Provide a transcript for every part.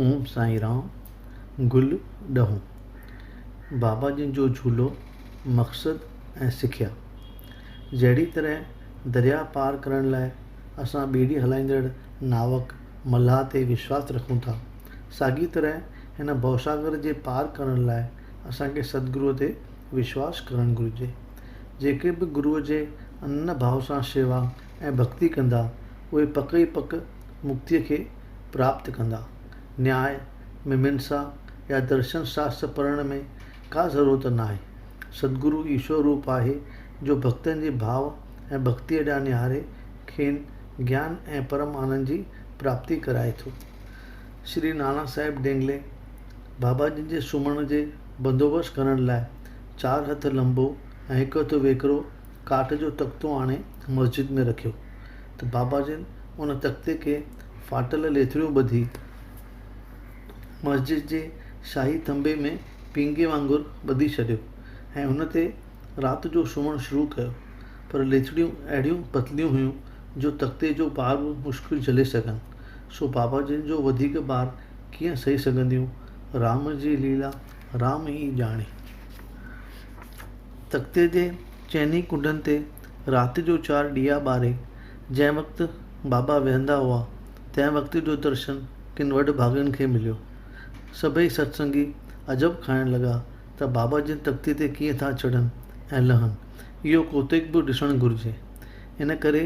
اوم سائين رام، گل ڏهون، بابا جن جو جهولو، مقصد ۽ سکيا. جهڙي طرح درياهه پار ڪرڻ لاء اسان ٻيڙي هلائيندڙ ناوڪ، ملاح، تي وشواس رکون ٿا، ساڳي طرح هن ڀوساگر جي پار ڪرڻ لاء اسان کي ستگروء تي وشواس ڪرڻ گهرجي. جيڪي به گروء جي انن ڀاو سان شيوا ۽ ڀڳتي ڪندا، اهي پڪ ئي پڪ مڪتيء کي پراپت ڪندا. نياء، ميمنسا يا درشن شاستر پڙهڻ ۾ ڪا ضرورت ناهي. ستگرو ايشور روپ آهي جو ڀڳتن جي ڀاو ۽ ڀڳتيء ڏانهن نهاري کين گيان ۽ پرم آنند جي پراپتي ڪرائي ٿو. شري نانا صاحب ڊينگلي بابا جن جي سمهڻ جي بندوبست ڪرڻ لاء چار هٿ لنبو ۽ هڪ هٿ ويڪرو ڪاٺ جو تختو آڻي مسجد ۾ رکيو ته بابا جن ان تختي کي ڦاٽل ليٿڙيون ٻڌي مسجد جي شاهي ٿنڀي ۾ پينگهي وانگر ٻڌي ڇڏيو ۽ ان تي رات جو سمهڻ شروع ڪيو پر ليٿڙيون اهڙيون پتليون هيون جو تختي جو بار به مشڪل جهلي سگهن سو بابا جن جو وڌيڪ بار ڪيئن سهي سگهنديون رام جي ليلا رام ئي ڄاڻي. تختي جي چئني ڪنڊن تي رات جو چار ڏيئا ٻاري جنهن وقت بابا ويهندا هئا، تنهن وقت جو درشن ڪن وڏ ڀاڳين کي مليو. سڀئي ستسنگي عجب کائڻ لڳا ته بابا جن تختي تي ڪيئن ٿا چڙهن ۽ لهن، اهو ڪوتڪ به ڏسڻ گهرجي. ان ڪري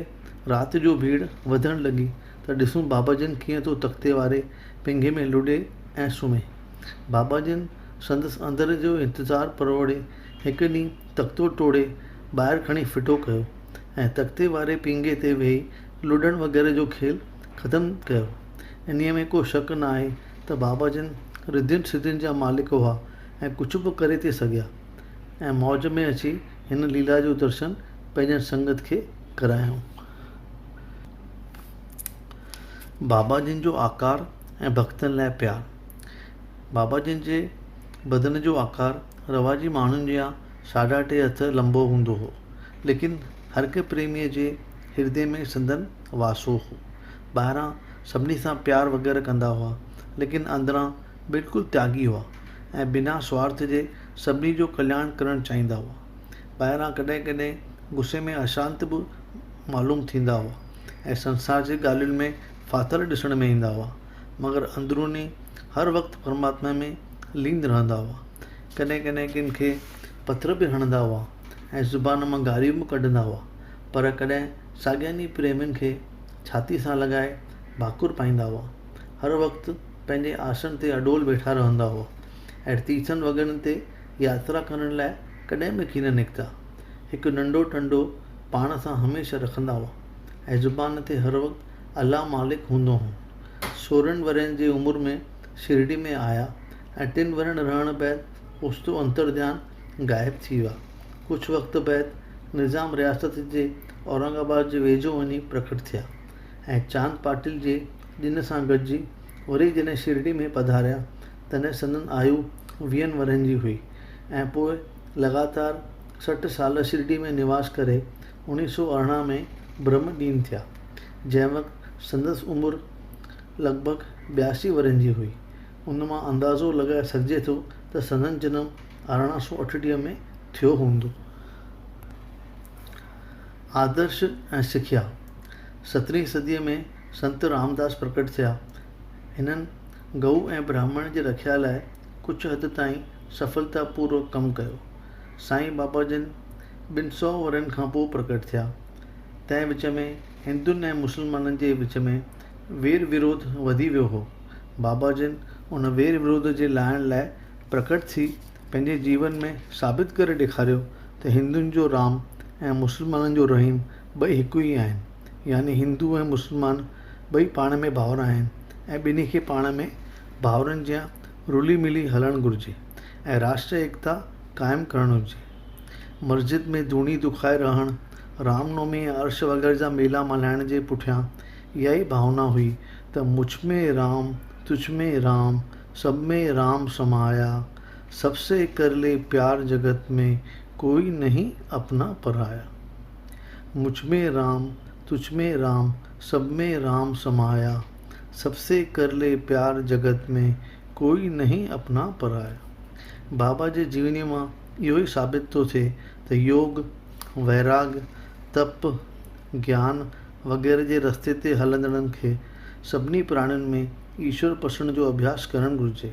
رات جو ڀيڙ وڌڻ لڳي ته ڏسون بابا جن ڪيئن ٿو تختي واري پينگهي ۾ لڏي ۽ سمهي. بابا جن سندس اندر جو انتظار پروڙي هڪ ڏينهن تختو ٽوڙي ٻاهر کڻي ڦٽو ڪيو ۽ تختي واري پينگهي تي ويهي لڏڻ وغيره جو کيل ختم ڪيو. انهيء ۾ ڪو شڪ نه آهي ته بابا جن رڌين سڌين جا مالڪ هئا ۽ ڪجهه به ڪري ٿي سگهيا ۽ موج ۾ اچي هن ليلا جو درشن پنهنجن سنگت کي ڪرايائون. بابا جن جو آڪار ۽ ڀڳتن لاء پيار. بابا جن جي بدن جو آڪار رواجي ماڻهن جيان ساڍا ٽي هٿ لنبو هوندو هو، ليڪن هرهڪ پريميء جي هردي ۾ سندن واسو هو. ٻاهران سڀني سان پيار وغيره ڪندا هئا، ليڪن اندران بلڪل تياڳي هئا ۽ بنا سوارٿ جي سڀني جو ڪلياڻ ڪرڻ چاهيندا هئا. ٻاهران ڪڏهن ڪڏهن غصي ۾ اشانت به معلوم ٿيندا هئا ۽ سنسار جي ڳالهين ۾ ڦاٿل ڏسڻ ۾ ايندا هئا، مگر اندروني هر وقت پرماتما ۾ لين رهندا هئا. ڪڏهن ڪڏهن ڪن کي پٿر به هڻندا هئا ۽ زبان مان گاريون به ڪڍندا هئا، پر ڪڏهن ساڳين ئي پريمين کي ڇاتي سان لڳائي ڀاڪر پائيندا هئا. هر وقت پنهنجي آسن تي اڏول ويٺا رهندا هئا ۽ تيرٿن وغيرن تي ياترا ڪرڻ لاء ڪڏهن به ڪين نڪتا. هڪ ننڍو ٽنڊو پاڻ سان هميشه رکندا هئا ۽ زبان تي هر وقت الله مالڪ هوندو هون. 16 ورهين جي عمر ۾ شرڊي ۾ آيا ۽ ٽن ورهين رهڻ بعد اوچتو انترڌيان غائب ٿي ويا. ڪجهه وقت بعد نظام رياست جي اورنگ آباد جي ويجهو وڃي پرڪٽ ٿيا ۽ چاند پاٽل جي ڄڃ سان گڏجي وري جڏهن شرڊي ۾ پڌاريا تڏهن سندن آيو ويهن ورهين جي هئي ۽ پوء لڳاتار 60 سال شرڊي ۾ نواس ڪري 1918 ۾ برهم ڏين ٿيا جنهن وقت سندس عمر لڳ ڀڳ 82 ورهين جي هئي. ان مان اندازو لڳائي سگهجي ٿو ته سندن جنم 1838 ۾ ٿيو هوندو. آدرش ۽ سکيا، سترهين صديء ۾ سنت رامداس پرڪٽ ٿيا. هنن گئو ۽ براهمڻ جي رکيا لاء ڪجهه حد تائين سڦلتا پوروڪ ڪم ڪيو. سائين بابا جن ٻن سئو ورهين کان پوء پرڪٽ ٿيا. تنهن وچ ۾ هندن ۽ مسلمانن جي وچ ۾ وير وروڌ وڌي ويو هو. بابا جن ان وير وروڌ جي لاهڻ لاء پرڪٽ ٿي پنهنجي جيون ۾ ثابت ڪري ڏيکاريو ته هندن جو رام ۽ مسلمانن جو رحيم ٻئي هڪ ئي آهن يعني هندو ۽ مسلمان ٻئي پاڻ ۾ ڀائر آهن ۽ ٻنهي کي پاڻ ۾ ڀائرن جيان رلي ملي هلڻ گهرجي ۽ راشٽر ايڪتا قائم ڪرڻ هجي. مسجد ۾ ڌوڻي دکائي رهڻ، رام نومي ۽ عرش وغيره جا ميلا ملهائڻ جي پٺيان اها ئي ڀاونا هئي ته مجھ ۾ رام، تجھ ۾ رام، سب ۾ رام سمايا، سب سي ڪر لي پيار جگت ۾ ڪوئي نهين اپنا پرايا. مجھ ۾ رام، تجھ ۾ رام، سب ۾ رام سمايا، سب سي ڪر لي پيار جڳت ۾ ڪوئي نهين اپنا پرايا. بابا جي جيونيء مان اهو ئي ثابت ٿو ٿئي ته يوگ، ويراڳ، تپ، گيان وغيره جي رستي تي هلندڙن کي سڀني پراڻين ۾ ايشور پسڻ جو اڀياس ڪرڻ گهرجي.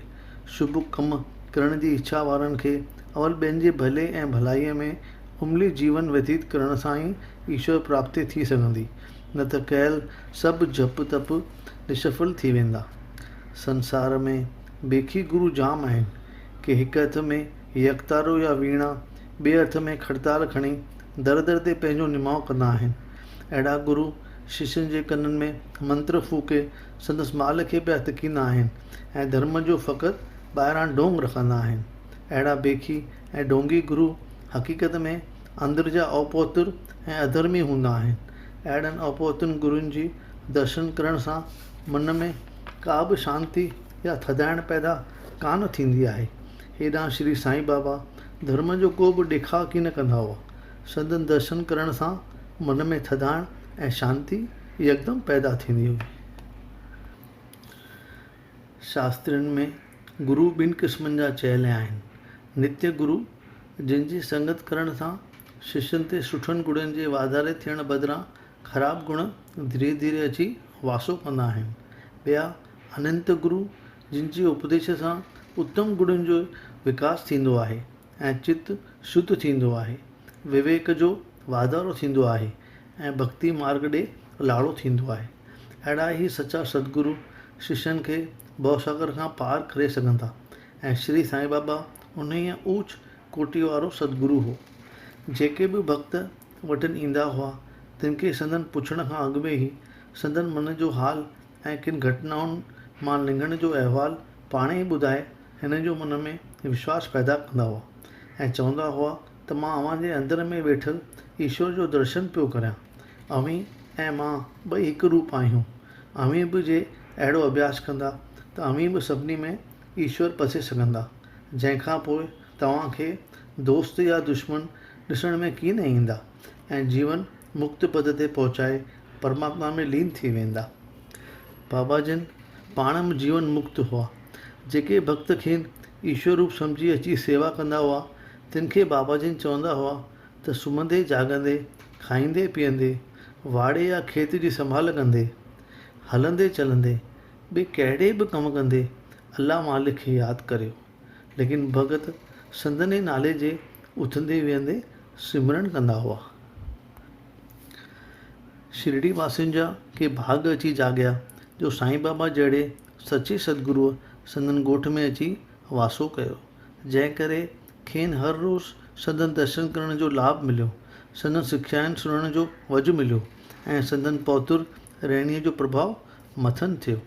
شڀ ڪم ڪرڻ جي اڇا وارن کي اول ٻين جي ڀلي ۽ ڀلائيء ۾ عملي جيون ويتيت ڪرڻ سان ئي ايشور پراپتي ٿي سگهندي، نه ته ڪيل سڀ جپ تپ نشڦل ٿي ويندا. سنسار ۾ بيکي گرو جام آهن. ڪي هڪ هٿ ۾ يڪتارو يا ويڻا، ٻئي هٿ ۾ کڙتال کڻي در در تي پنهنجو نماء ڪندا آهن. اهڙا گرو ششين جي ڪنن ۾ منتر ڦوڪي سندس مال کي پيا تڪيندا آهن ۽ ڌرم جو فقط ٻاهران ڍونگ رکندا آهن. اهڙا بيکي ۽ ڍونگي گرو حقيقت ۾ اندر جا اپوتر ۽ اڌرمي هوندا آهن. اهڙن اپوترن گرن جي درشن ڪرڻ سان من ۾ ڪا به شانتي يا ٿڌائڻ پيدا ڪانه ٿيندي آهي. هيڏانهن شري سائين بابا ڌرم جو ڪو به ڏيکاء ڪين ڪندا هئا. سندن درشن ڪرڻ سان من ۾ ٿڌائڻ ۽ شانتي يڪدم پيدا ٿيندي هئي. شاسترن ۾ گرو ٻن قسمن جا چيل آهن، نتيه گرو، جن جي سنگت ڪرڻ سان ششين تي سٺن گڻن جي واڌاري ٿيڻ بدران خراب گڻ ڌيري ڌيري اچي واسو ڪندا آهن. ٻيا اننت گرو، جن جي اپديش سان اتم گڻن جو وڪاس ٿيندو آهي ۽ چت شڌ ٿيندو آهي، وويڪ جو واڌارو ٿيندو آهي ۽ ڀڳتي مارڳ ڏي لاڙو ٿيندو آهي. اهڙا ئي سچا ستگرو ششين کي ڀوساگر کان پار ڪري سگهن ٿا ۽ شري سائين بابا انهيء اوچ ڪوٽيء وارو ستگرو هو. جيڪي به ڀڳت وٽن ايندا هئا، تن کي سندن پڇڻ کان اڳ ۾ ئي سندن من جو حال ۽ ڪن گهٽنائن مان لنگهڻ جو احوال پاڻ ئي ٻڌائي هنن جو من ۾ وشواس پيدا ڪندا هئا ۽ چوندا هئا ته مان اوهان جي اندر ۾ ويٺل ايشور جو درشن پيو ڪريان. اوهين ۽ مان ٻئي هڪ روپ آهيون. اوهين به جي اهڙو اڀياس ڪندا ته اوهين به سڀني ۾ ايشور پسي سگهندا، جنهن کان پوء توهان کي دوست يا دشمن ڏسڻ ۾ ڪين ايندا ۽ جيون مڪت پد تي پهچائي پرماتما ۾ لين ٿي ويندا. بابا جن پاڻ به جيون مڪت هئا. جيڪي ڀڳت کين ايشور روپ سمجهي اچي سيوا ڪندا هئا، تن کي بابا جن چوندا هئا ته سمهندي جاڳندي، کائيندي پيئندي، واڙي يا کيت جي سنڀال ڪندي، هلندي چلندي، ٻئي ڪهڙي به ڪم ڪندي الله مالڪ کي ياد ڪريو. ليڪن ڀڳت سندن ئي نالي جي اٿندي ويهندي سمرڻ ڪندا هئا. شرڙي واسين جا ڪي ڀاڳ اچي جاڳيا جو سائين بابا جهڙي سچي ستگروء سندن ڳوٺ ۾ اچي واسو ڪيو، جنهن ڪري کين هر روز سندن درشن ڪرڻ جو لاڀ مليو، سندن سکيائن سڻڻ جو وجهه مليو ۽ سندن پوتر رهڻيء جو پرڀاء مٿن ٿيو.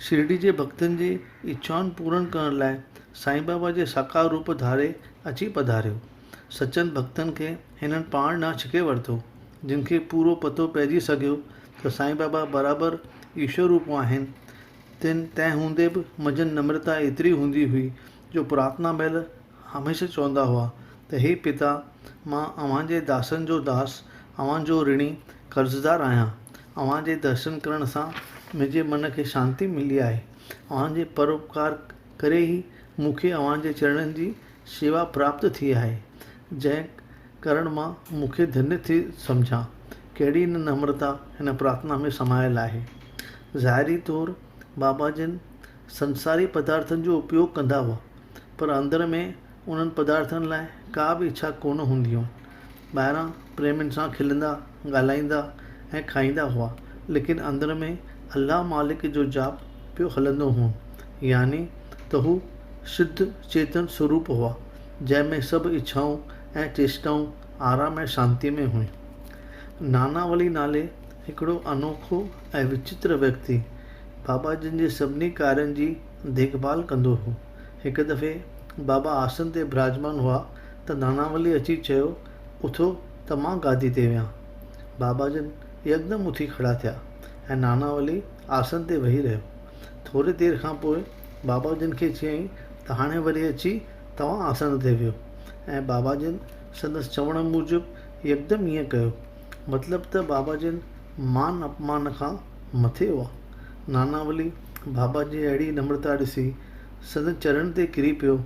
شرڙي جي ڀڳتن جي اڇائن پورن ڪرڻ لاء سائين بابا جي ساڪار روپ ڌاري اچي پڌاريو. سچن ڀڳتن کي هنن پاڻ ڏانهن ڇڪي ورتو، جن کي پورو پتو پئجي سگهيو ته سائين بابا برابر ايشور روپ آهن، تن تنهن هوندي به منجهن نمرتا ايتري هوندي هئي جو پرارٿنا مهل هميشه چوندا هئا ته هي پتا مان اوهان جي داسن جو داس، اوهان جو رڻي قرضدار آهيان، اوهان جي درشن ڪرڻ سان منهنجي من کي شانتي ملي آهي، اوهان جي پروپڪار ڪري ئي مون کي اوهان جي چرڻن جي شيوا پراپت ٿي آهي، جنهن ڪرڻ مان مون کي ڌنيه ٿي سمجهان. ڪهڙي نه نمرتا هن پرارٿنا ۾ سمايل آهي. ظاهري طور بابا جن سنساري پدارٿن جو اپيوگ ڪندا هئا، پر اندر ۾ انهن پدارٿن لاء ڪا به اڇا ڪونه هوندي هئن. ٻاهران پريمين سان کلندا، ڳالهائيندا ۽ کائيندا هئا، ليڪن اندر ۾ الله مالڪ جو جاپ پيو هلندو هئن، يعني ته هو شڌ چيتن سروپ هئا، جنهن ۾ سڀ اڇائون ۽ چيشٽائون آرام ۽ شانتيء ۾ هيون. ناناولي نالي هڪڙو انوکو ۽ وچتر ويڪتي بابا جن جي سڀني ڪارين جي ديک ڀال ڪندو هو. هڪ دفعي بابا آسن تي براجمان هئا ته ناناولي اچي چيو، اٿو ته مان گادي تي ويهان. بابا جن يڪدم اٿي کڙا ٿيا ۽ ناناولي آسن تي ويهي رهيو. ٿوري دير کان پوء بابا جن کي چيائين ته هاڻي وري اچي توهان آسن تي ويهو ۽ بابا جن سندس چوڻ موجب يڪدم ائين ڪيو. مطلب ته بابا جن مان اپمان کان مٿي هئا. ناناولي بابا جي اهڙي نمرتا ڏسي سندن چرڻن تي ڪري پيو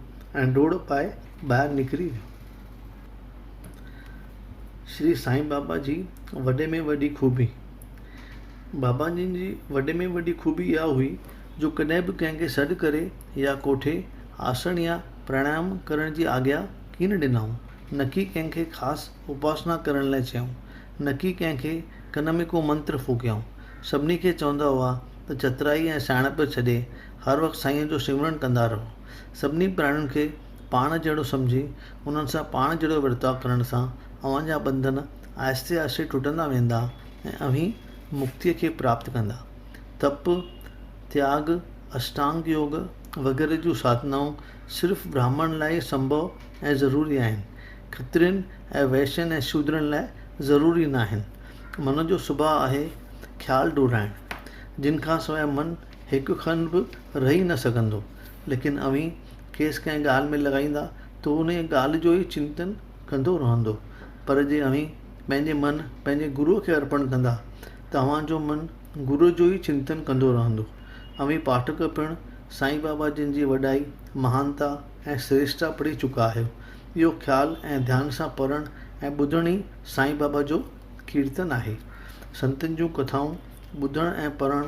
۽ ڊوڙ پائي ٻاهر نڪري ويو. شري سائين بابا جي وڏي ۾ وڏي خوبي. بابا جن جي وڏي ۾ وڏي خوبي اها هئي جو ڪڏهن به ڪنهن کي سڏ ڪري يا ڪوٺي آسڻ يا پراڻايام ڪرڻ جي آگيا ڪين ڏنائون، نڪي ڪنهن کي خاص اپاسنا ڪرڻ لاء چيائون، نڪي ڪنهن کي ڪن ۾ ڪو منتر ڦوڪيائون. سڀني کي چوندا هئا ته چترائي ۽ سياڻپ ڇڏي هر وقت سائينء جو سمرڻ ڪندا رهو. سڀني پراڻين کي پاڻ جهڙو سمجهي انهن سان پاڻ جهڙو ورتاء ڪرڻ سان اوهان جا ٻنڌن آهستي آهستي ٽٽندا ويندا ۽ اوهين مڪتيء کي پراپت ڪندا. تپ، تياڳ، اشٽانگ يوگ وغيره جون ساڌنائون صرف براهمڻ لاء ئي سنڀو ۽ ضروري آهن. کترين ۽ وئشين ۽ شودرن لاء ضروري ناهن. من جو سڀاء آهي خيال ڊوڙائڻ، جن کان سواء من هڪ کن به رهي نه سگهندو. ليڪن اوهين کيس ڪنهن ڳالهه ۾ لڳائيندا ته هو انهيء ڳالهه جو ئي چنتن ڪندو رهندو. پر جي اوهين پنهنجي من پنهنجي گروء کي ارپڻ ڪندا ته اوهان جو من گروء جو ئي چنتن ڪندو رهندو. اوهين پاٺڪ پڻ سائين بابا جن جي وڏائي، مهانتا ۽ سريشٽا پڙهي چڪا آهيو. اهو خيال ۽ ڌيان سان پڙهڻ ۽ ٻڌڻ ئي سائين بابا جو ڪيرتن آهي. سنتن جون ڪٿائون ٻڌڻ ۽ پڙهڻ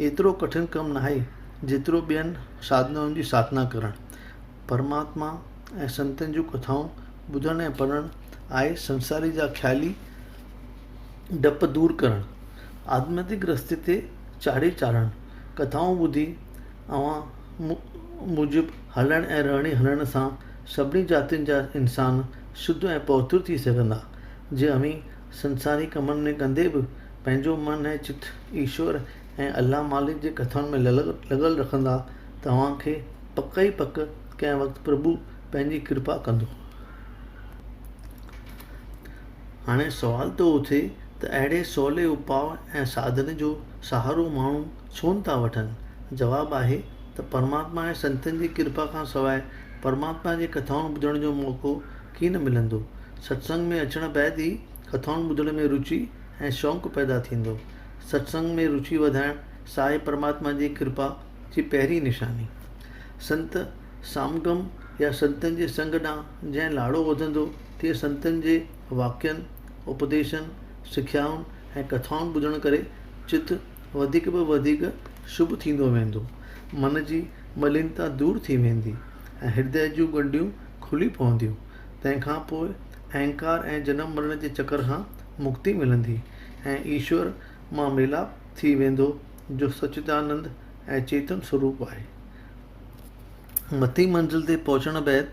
ايترو ڪٺن ڪم ناهي جيترو ٻين ساڌنائن جي ساڌنا ڪرڻ. پرماتما ۽ سنتن جون ڪٿائون ٻڌڻ ۽ پڙهڻ آهي سنساري جا خيالي ڊپ دور ڪرڻ، آڌماتڪ رستي تي چاڙهي چاڙهڻ. ڪٿائون ٻڌي اوهان موجب هلڻ ۽ رهڻي هلڻ سان سڀني جاتين جا انسان شڌ ۽ پوتر ٿي سگهندا. جي اوهين سنساري ڪمن ۾ ڪندي به پنهنجو من ۽ چت ايشور ۽ الله مالڪ جي ڪٿائن ۾ لڳل رکندا ته اوهان کي پڪ ئي پڪ ڪنهن وقت پرڀو پنهنجي ڪرپا ڪندو. هاڻي سوال ٿو اٿي ته اهڙي سولي اپاء ۽ ساڌن جو سهارو ماڻهو ڇو نه ٿا وٺن؟ جواب آهي ته پرماتما ۽ سنتن جي ڪرپا کان سواء پرماتما جي ڪٿائن ٻڌڻ جو موقعو ڪين ملندو. ستسنگ ۾ اچڻ بعد ئي ڪٿائن ٻڌڻ ۾ رچي ۽ شوق پيدا ٿيندو. ستسنگ ۾ رچي وڌائڻ سا آهي پرماتما جي ڪرپا جي پهرين نشاني. سنت سامگم يا سنتن جي سنگ ڏانهن جنهن لاڙو وڌندو تيئن سنتن جي واقعن، اپديشن، سکيائن ۽ ڪٿائن ٻڌڻ ڪري چت وڌيڪ به وڌيڪ شڀ ٿيندو ويندو. من جي ملينتا دور ٿي ويندي ۽ هردي جون ڳنڍيون کلي پونديون. تنهن کان پوء اهنڪار ۽ جنم مرڻ جي چڪر کان مڪتي ملندي ۽ ايشور مان ميلاپ ٿي ويندو جو سچدانند ۽ چيتن سروپ آهي. مٿين منزل تي پهچڻ بعد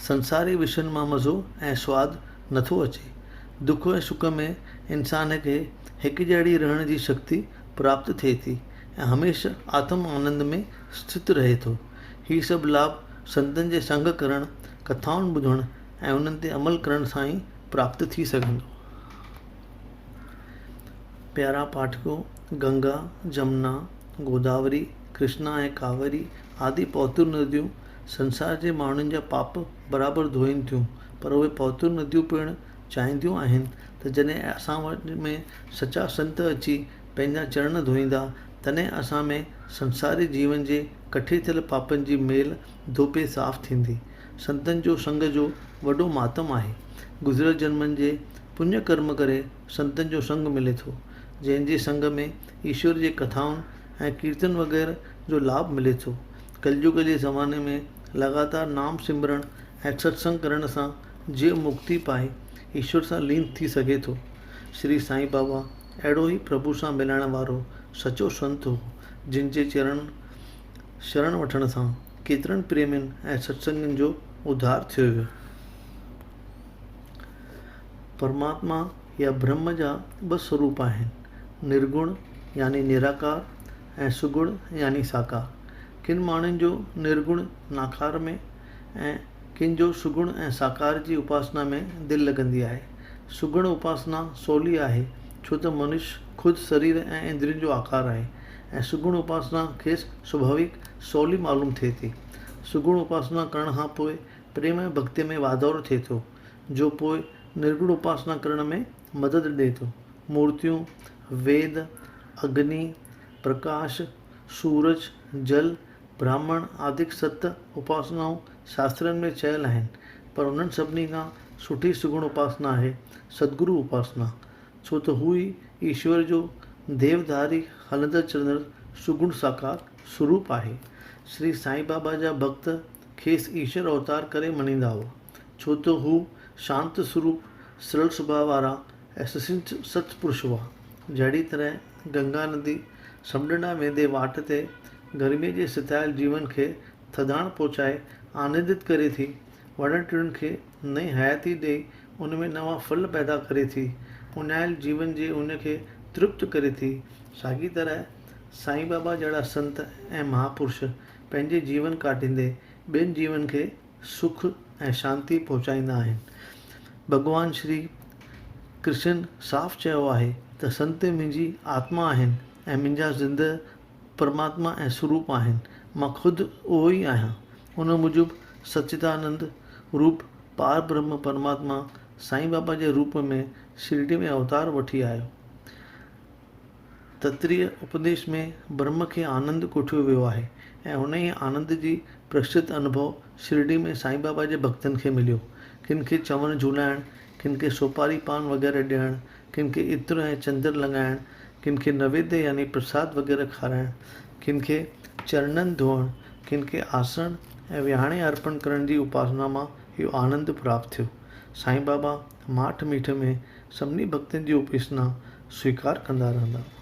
سنساري وشين مان مزو ۽ سواد نٿو اچي. دک ۽ سک ۾ انسان کي هڪجهڙي رهڻ جي شڪتي پراپت ٿئي ٿي ۽ هميشه آتم آنند ۾ اسٿت رهي ٿو. هي سڀ لاڀ سنتن جي سنگ ڪرڻ، ڪٿائن ٻڌڻ ۽ انهن تي عمل ڪرڻ سان ئي پراپت ٿي سگهندو. پيارا پاٺڪو! گنگا، جمنا، گوداوري، ڪرشنا ۽ ڪاويري آدي پوتر نديون سنسار جي ماڻهن جا پاپ برابر ڌوئين ٿيون، پر اهي پوتر نديون پڻ چاهينديون آهن ته جڏهن اسان وٽ ۾ سچا سنت اچي پنهنجا چرڻ ڌوئيندا، تڏهن اسان ۾ سنساري جيون جي ڪٺي ٿيل پاپن جي ميل ڌوپي صاف ٿيندي. سنتن جو سنگ جو وڏو ماتم آهي. گذريل جنمن جي پڃ ڪرم ڪري سنتن جو سنگ ملي ٿو، جنهن جي سنگ ۾ ايشور جي ڪٿائن ۽ ڪيرتن وغيره جو لاڀ ملي ٿو. ڪليگ جي زماني ۾ لڳاتار نام سمرڻ ۽ ستسنگ ڪرڻ سان جيو مڪتي پائي ايشور سان لين ٿي سگهي ٿو. شري سائين بابا اهڙو ئي پرڀو سان ملائڻ وارو سچو سنت هو، جن جي چرڻ شرڻ وٺڻ سان ڪيترن پريمين ۽ ستسنگين جو اڌار ٿيو ويو. پرماتما يا برهم جا ٻه سروپ آهن، نرگڻ يعني نراڪار ۽ سگڻ يعني ساڪار. ڪن ماڻهن جو نرگڻ ناڪار ۾ ۽ ڪن جو سگڻ ۽ ساڪار جي اپاسنا ۾ دل لڳندي آهي. سگڻ اپاسنا سولي آهي، ڇو ته منش خود سرير ۽ اندرين جو آڪار آهي ۽ سگڻ اپاسنا کيس سڀاويڪ سولي معلوم ٿئي ٿي. سگڻ اپاسنا ڪرڻ کان پوء پريم ۽ ڀڳتيء ۾ واڌارو ٿئي ٿو، جو پوء نرگڻ اپاسنا ڪرڻ ۾ مدد ڏئي ٿو. مورتيون، ويد، اگني، پرڪاش، سورج، جل، براهمڻ آدڪ ست اپاسنائون شاسترن ۾ چيل آهن، پر انهن سڀني کان سٺي سگڻ اپاسنا آهي ستگرو اپاسنا، ڇو ته هو ئي ايشور جو ديوڌاري هلندڙ چلندڙ سگڻ ساڪار سروپ آهي. شري سائين بابا جا ڀڳت کيس ايشور اوتار ڪري مڃيندا هئا، ڇو ته هو شانت سروپ، سرل سڀاء وارا ۽ سسنچ ست پرش هئا. جهڙي طرح گنگا ندي سمنڊ ڏانهن ويندي واٽ تي گرميء جي ستايل جيون کي ٿڌاڻ پهچائي آنندت ڪري ٿي، وڻن ٽڻن کي نئين حياتي ڏئي ان ۾ نوان ڦل پيدا ڪري ٿي، اڃايل جيون جي اڃ کي ترپت ڪري ٿي، ساڳي طرح سائين بابا جهڙا سنت ۽ مهاپرش پنهنجي جيون ڪاٽيندي ٻين جيون کي سک ۽ شانتي پهچائيندا آهن. ڀڳوان شري ڪرشن صاف چيو آهي ته سنت منهنجي آتما آهن ۽ منهنجا زندهه پرماتما ۽ سروپ آهن، مان خود اهو ئي آهيان. ان موجب سچدانند روپ پار برهم پرماتما سائين بابا جي روپ ۾ شرڊي ۾ اوتار وٺي آيو. تتريه اپديش ۾ برهم کي آنند ڪوٺيو ويو آهي ۽ انهيء آنند جي پرشچت انڀو شرڊي ۾ سائين بابا جي ڀڳتن کي مليو. ڪن کي چون جهولائڻ، ڪن کي سوپاري پان وغيره ڏيڻ، ڪن کي عطر ۽ چندر لڳائڻ، ڪن کي نويدي يعني پرساد وغيره کارائڻ، ڪن کي چرنن ڌوئڻ، ڪن کي آسڻ ۽ ويهاڻي ارپڻ ڪرڻ جي اپاسنا مان اهو آنند پراپت ٿيو. سائين بابا ماٺ ميٺ ۾ سڀني ڀڳتن جي اپاسنا سويڪار ڪندا رهندا هئا.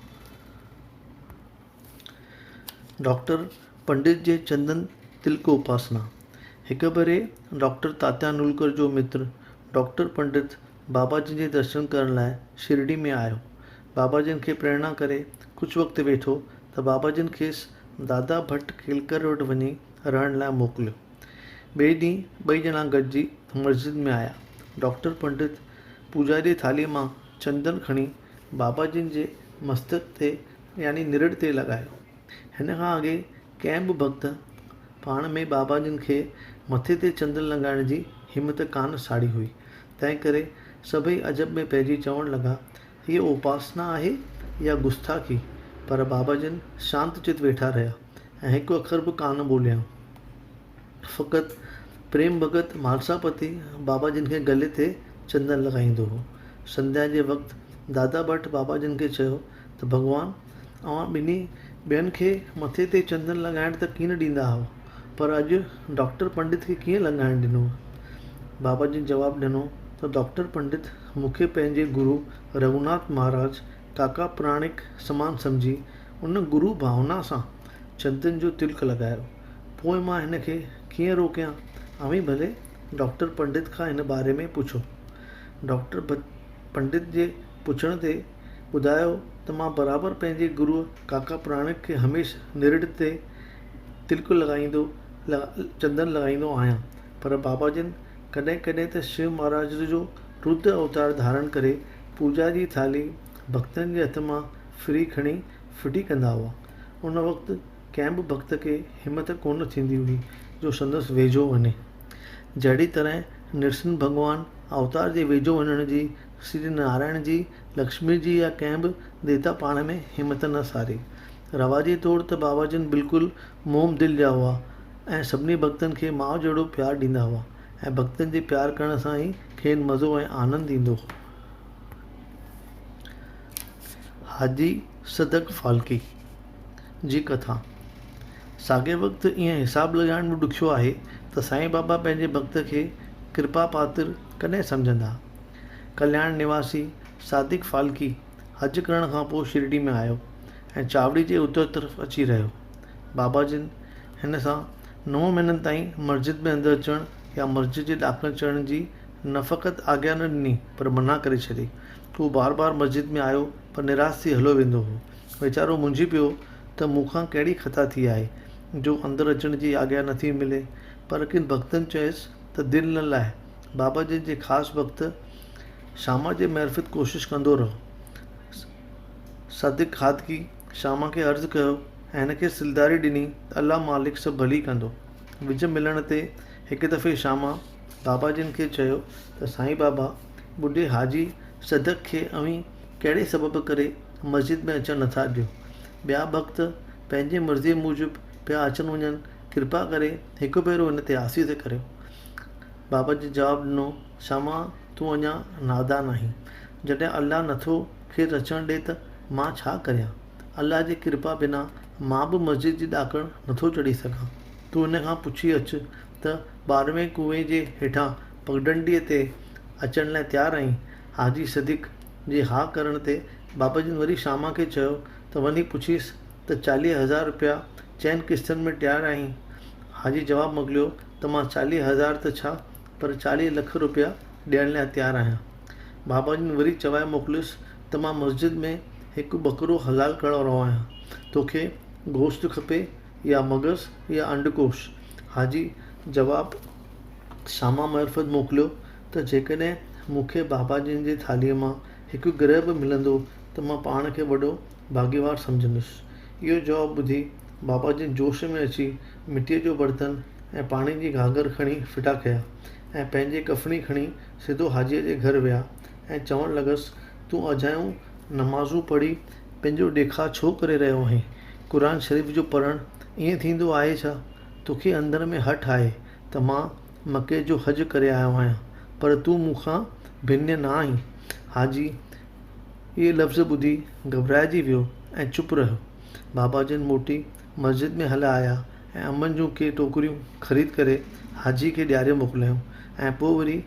ڊاڪٽر پنڊت جي چندن تلڪ اپاسنا، هڪ ڀيري ڊاڪٽر تاتيا نولڪر جو متر ڊاڪٽر پنڊت بابا جن جي درشن ڪرڻ لاء شرڊي ۾ آيو. بابا جن کي پريرڻا ڪري ڪجهه وقت ويٺو ته بابا جن کيس دادا ڀٽ ڪيلڪر وٽ وڃي رهڻ لاء موڪليو. ٻئي ڏينهن ٻئي ڄڻا گڏجي مسجد ۾ آيا. ڊاڪٽر پنڊت پوڄا جي ٿالهيء مان چندن کڻي بابا جن جي مستڪ تي يعني نرڙ تي لڳايو. هن کان اڳي ڪنهن به ڀڳت پاڻ ۾ بابا جن کي مٿي تي چندن لڳائڻ جي همت ڪانه ساڙي هئي، تنهنڪري سڀئي عجب ۾ پئجي چوڻ لڳا، هيء اپاسنا آهي يا گستاخي؟ پر بابا جن شانت چت ويٺا رهيا ۽ هڪ اکر به ڪانه ٻوليائون. فقط پريم ڀڳت مالساپتي بابا جن کي گلي تي چندن لڳائيندو هو. سنڌيا جي وقت دادا ڀٽ بابا جن کي چيو ته ڀڳوان اوهان ٻنهي ٻين کي مٿي تي چندن لڳائڻ ته ڪين ڏيندا هئو پر اڄ ڊاڪٽر پنڊت کي ڪيئن لڳائڻ ڏنو؟ بابا جن جواب ڏنو ته ڊاڪٽر پنڊت مون کي پنهنجي گرو رگهوناٿ مهاراج ڪاڪا پراڻڪ سمان سمجهي ان گرو ڀاونا سان چندن جو تلڪ لڳايو پوء مان هن کي ڪيئن روڪيان؟ اوهين ڀلي ڊاڪٽر پنڊت کان هن باري ۾ پڇو. ڊاڪٽر پنڊت جي پڇڻ تي ٻڌايو ته مان برابر پنهنجي گروء ڪاڪا پراڻڪ کي هميشھ نرڙ تي تلڪ لڳائيندو چندن لڳائيندو آهيان پر بابا جن ڪڏهن ڪڏهن ته شو مهاراج جو رودر اوتار ڌارڻ ڪري پوڄا جي ٿالهي ڀڳتن جي هٿ مان ڦري کڻي ڦٽي ڪندا هئا. ان وقت ڪنهن به ڀڳت کي همت ڪونه ٿيندي هئي جو سندس ويجهو وڃي. جهڙي طرح نرسنگهه ڀڳوان اوتار جي ويجهو وڃڻ جي سري نارائڻ جي، لڪشمي جي يا ڪنهن به ديوتا پاڻ ۾ همت نه ساري. رواجي طور ته بابا جن بلڪل موم دل جا هئا ۽ سڀني ڀڳتن کي ماء جهڙو پيار ڏيندا هئا ۽ ڀڳتن جي پيار ڪرڻ سان ئي کين مزو ۽ آنند ايندو هو. حاجي صدق ڦالڪي جي ڪٿا ساڳئي وقت ائين حساب لڳائڻ به ڏکيو آهي ته سائين بابا پنهنجي ڀڳت کي ڪرپا پاتر ڪڏهن سمجهندا. ڪلياڻ نواسي صادق ڦالڪي حج ڪرڻ کان پوء شرڊي ۾ آيو ۽ چاوڙي جي اتر طرف اچي رهيو. بابا جن هن سان نو مهينن تائين مسجد ۾ اندر اچڻ يا مسجد جي ڏاڪڻ چڙهڻ جي نه فقط آگيا نه ڏني پر منع ڪري ڇڏي. هو بار بار مسجد ۾ آيو پر نراس ٿي هليو ويندو هو. ويچارو منجهي پيو ته مون کان ڪهڙي خطا ٿي آهي جو اندر اچڻ جي آگيا نه ٿي ملي. پر ڪن ڀڳتن چيس ته دل نه لاهه، بابا جن جي خاص ڀڳت شاما جي معرفت ڪوشش ڪندو رهه. صادق خادڪي شاما کي عرض ڪيو ۽ هن کي سلداري ڏني ته الله مالڪ سڀ ڀلي ڪندو. وجهه ملڻ تي هڪ دفعي شاما بابا جن کي چيو ته سائين بابا ٻڍي حاجي صدق کي اوهين ڪهڙي سبب ڪري مسجد ۾ اچڻ نٿا ڏيو؟ ٻيا ڀڳت پنهنجي مرضيء موجب پيا اچن وڃن، ڪرپا ڪري هڪ ڀيرو هن تي آسيس ڪريو. بابا جي جواب ڏنو، شاما تون اڃا نادان آهين. جڏهن الله نٿو کيس اچڻ ڏي ته مان ڇا ڪريان؟ الله جي ڪرپا بنا مان به مسجد جي ڏاڪڻ نٿو چڙهي سگهان. تون هن کان پڇي اچ ته ٻارهوين ڪوئي جي هيٺان پگڊنڊيء تي اچڻ لاء تيار آهين؟ حاجي صديق جي ها ڪرڻ تي بابا جن وري شاما کي چيو ته وڃي پڇيس ته 40,000 رپيا چئن قسطن ۾ ڏيارڻا آهن؟ حاجي جواب موڪليو ته مان 40,000 ته ڇا پر 40 لک رپيا ڏيڻ لاء تيار آهيان. بابا جن وري چوائي موڪليس ته مان مسجد ۾ هڪ ٻڪرو حلال ڪرڻ وارو آهيان، توکي گوشت کپي يا مغز يا انڊڪوش؟ حاجي جواب شاما معرفت موڪليو ته جيڪڏهن مون کي بابا جن جي ٿالهيء مان هڪ گرهه به ملندو ته مان پاڻ کي وڏو ڀاڳيوار سمجهندس. اهو جواب ٻڌي بابا جن جوش ۾ اچي مٽيء جو برتن ۽ پاڻي جي گهاگهر کڻي ڦٽا ڪيا ۽ پنهنجي ڪفڻي کڻي سڌو حاجيء جي گهر ويا ۽ چوڻ لڳس، تون اجايون نمازون پڙهي پنهنجو ڏيکاء ڇو ڪري رهيو آهين؟ قرآن شريف جو پڙهڻ ائين ٿيندو آهي ڇا؟ توکي اندر ۾ هٺ آهي ته مان مڪي جو حج ڪري آيو آهيان، پر تون مون کان ڀن نه آهين. حاجي اهي لفظ ٻڌي گهٻرائجي ويو ۽ چپ رهيو. بابا جن موٽي مسجد ۾ هليا آيا ۽ انبن جون ڪي ٽوڪريون خريد ڪري حاجي کي ڏياري موڪليائون ۽ پوء وري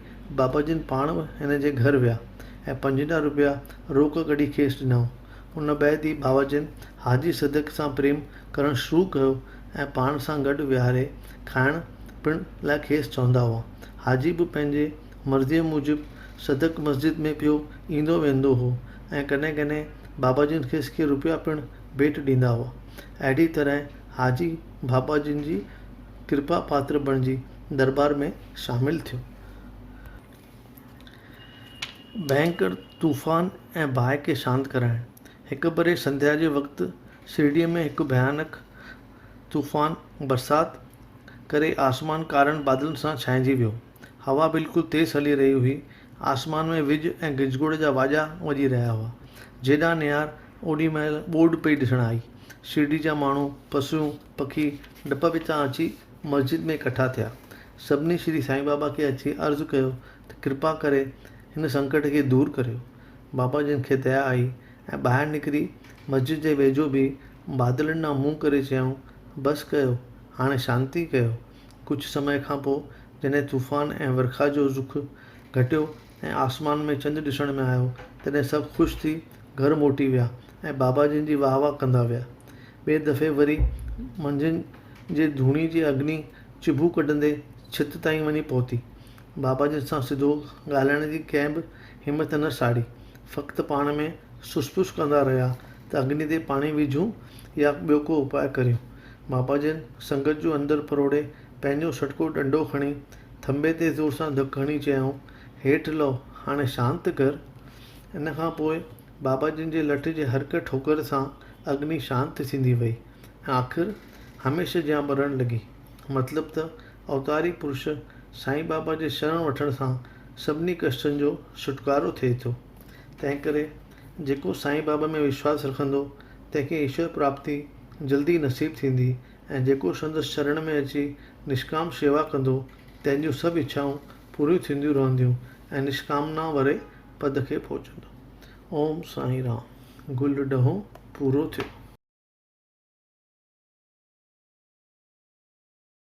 بابا جن پاڻ هن جي گهر ويا ۽ 50 روپيا روڪ ڪڍي کيس ڏنائون. ان بعد ئي بابا جن حاجي صدق سان پريم ڪرڻ شروع ڪيو ۽ پاڻ سان گڏ ويهاري کائڻ پڻ لاء کيس چوندا هئا. حاجي به پنهنجي مرضيء موجب صدق مسجد ۾ پيو ايندو ويندو هو ۽ ڪڏهن ڪڏهن بابا جن کيس ڪي روپيا پڻ ڀيٽ ڏيندا هئا. اهڙي طرح حاجي بابا جن جي ڪرپا پاتر بڻجي درٻار ۾ شامل ٿيو. ڀينڪر طوفان ۽ باهه کي شانت ڪرائڻ. هڪ ڀيري سنڌيا جي وقت شرڊيء ۾ هڪ ڀيانڪ طوفان، برسات، ڪري آسمان ڪارن بادلن سان ڇانئجي ويو. هوا بلڪل تيز هلي رهي هئي. آسمان ۾ وڄ ۽ گجگوڙ جا واڄا وڄي رهيا هئا. جيڏانهن نهار اوڏي مهل ٻوڏ پئي ڏسڻ آئي. شرڊي جا ماڻهو، پسيون، پکي ڊپ وچان اچي مسجد ۾ ڪٺا ٿيا. سڀني شري سائين بابا کي اچي عرض ڪيو ته ڪرپا ڪري هن سنڪٽ کي دور ڪريو. بابا جن کي ديا آئي ۽ ٻاهر نڪري مسجد جي ويجهو بيهي بادلن ڏانهن منهن ڪري چيائون، بس ڪيو، هاڻي شانتي ڪيو. ڪجهه سمي کان پوء جڏهن طوفان ۽ ورکا جو رخ گهٽيو ۽ آسمان ۾ چنڊ ڏسڻ ۾ آيو، تڏهن سڀ خوش ٿي گهر موٽي ويا ۽ بابا جن جي واهه واهه ڪندا ويا. ٻئي دفعي وري منجهند جي ڌوڻي جي اگني چڀون ڪڍندي ڇت تائين وڃي پهتي. بابا جن سان سڌو ڳالهائڻ جي ڪنهن به همت نه ساڙي. فقط پاڻ ۾ سس پس ڪندا رهيا ته اگني تي پاڻي وجهون يا ٻيو ڪو اپاء ڪريون. بابا جن سنگت جو اندر پروڙي پنهنجو سٽڪو ڏنڊو کڻي ٿنڀي تي زور سان ڌڪ هڻي چيائون، هيٺ لهو، هاڻي شانت ڪر. ان کان پوء بابا جن جي لٺ جي هرهڪ ٺوڪر سان اگني شانت ٿيندي وئي ۽ آخر هميشه جيان ٻرڻ لڳي. مطلب ته اوتاري پرش سائين بابا جي شرڻ وٺڻ سان سڀني ڪشٽن جو ڇوٽڪارو ٿئي ٿو. تنهنڪري جيڪو سائين بابا ۾ وشواس رکندو، تنهن کي ايشور پراپتي جلدي نصيب ٿيندي ۽ جيڪو سندس شرڻ ۾ اچي نشڪام شيوا ڪندو، تنهن جون سڀ اڇائون پوريون ٿينديون رهنديون ۽ نشڪامنا واري پد کي پهچندو. اوم سائين رام. گل ڏهون پورو ٿيو.